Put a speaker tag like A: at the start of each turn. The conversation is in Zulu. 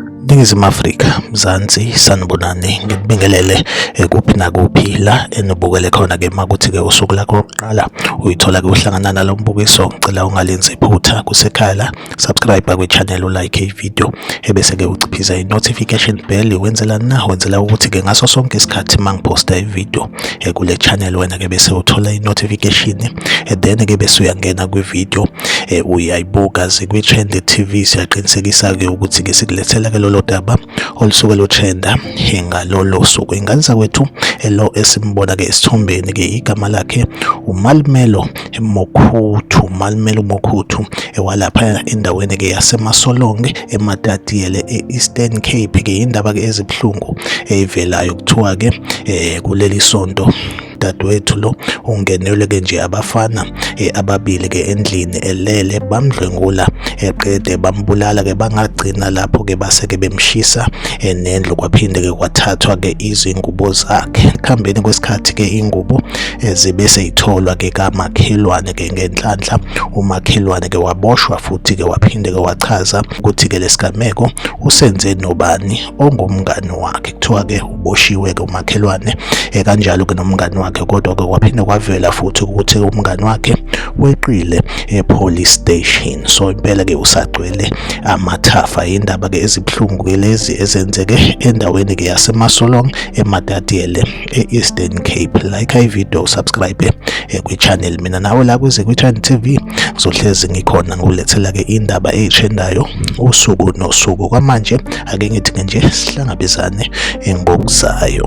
A: Ningizimu Afrika, Mzansi, sanibonani, ngikubingelele kuphi nakuphi la enibukele khona-ke. Makuthi-ke usuku lakho lokuqala uyithola-ke uhlangana nalo mbukiso, ngicela ungalenzi iphutha, kusekhaya la, subscribe kwi-channel, ulike i-video, ebese-ke uciphiza i-notification bell. Wenzela na? Wenzela ukuthi-ke ngaso sonke isikhathi uma ngiphosta i-video kule channel, wena-ke bese uthola i-notification, then-ke bese uyangena kwi-video, uyayibuka. Zikwi-Trend TV, siyaqinisekisa-ke ukuthi-ke sikulethela-ke lolo daba olusuke lutrenda ngalolo suku. Ingane zakwethu, lo esimbona-ke esithombeni-ke igama lakhe uMalumelo Mokhuthu, Malumelo Mokhuthu, ewalapha endaweni-ke yaseMasolong eMatatiele e-Eastern Cape-ke. Indaba-ke ezibuhlungu eyivelayo, kuthiwa-ke kuleli sonto dadewethu lo ungenelwe-ke nje abafana ababili-ke endlini elele, bamdlwengula, eqede bambulala-ke. Bangagcina lapho-ke, base-ke bemshisa nendlu, kwaphinde-ke kwathathwa-ke izingubo zakhe. Ekuhambeni kwesikhathi-ke ingubo zibe seyitholwa-ke kamakhelwane-ke. Ngenhlanhla umakhelwane-ke waboshwa futhi-ke waphinde-ke wachaza ukuthi-ke lesigameko usenze nobani ongumngani wakhe. Kuthiwa-ke uboshiwe-ke umakhelwane, kanjalo-ke nomngani wakhe, kodwa-ke kwaphinde kwavela futhi ukuthi umngani wakhe weqile e-police station. So impela-ke usagcwele amathafa. Indaba-ke ezibuhlungu-ke lezi ezenzeke endaweni-ke yaseMasolong eMatatiele e-Eastern Cape. Like i-video, subscribe kwi-channel. Mina nawe la kwize kwi-Trend TV ngizohlezi ngikhona ngilethela-ke indaba ey'trendayo usuku nosuku. Kwamanje ake ngithi-ke nje sihlangabezane ngokuzayo.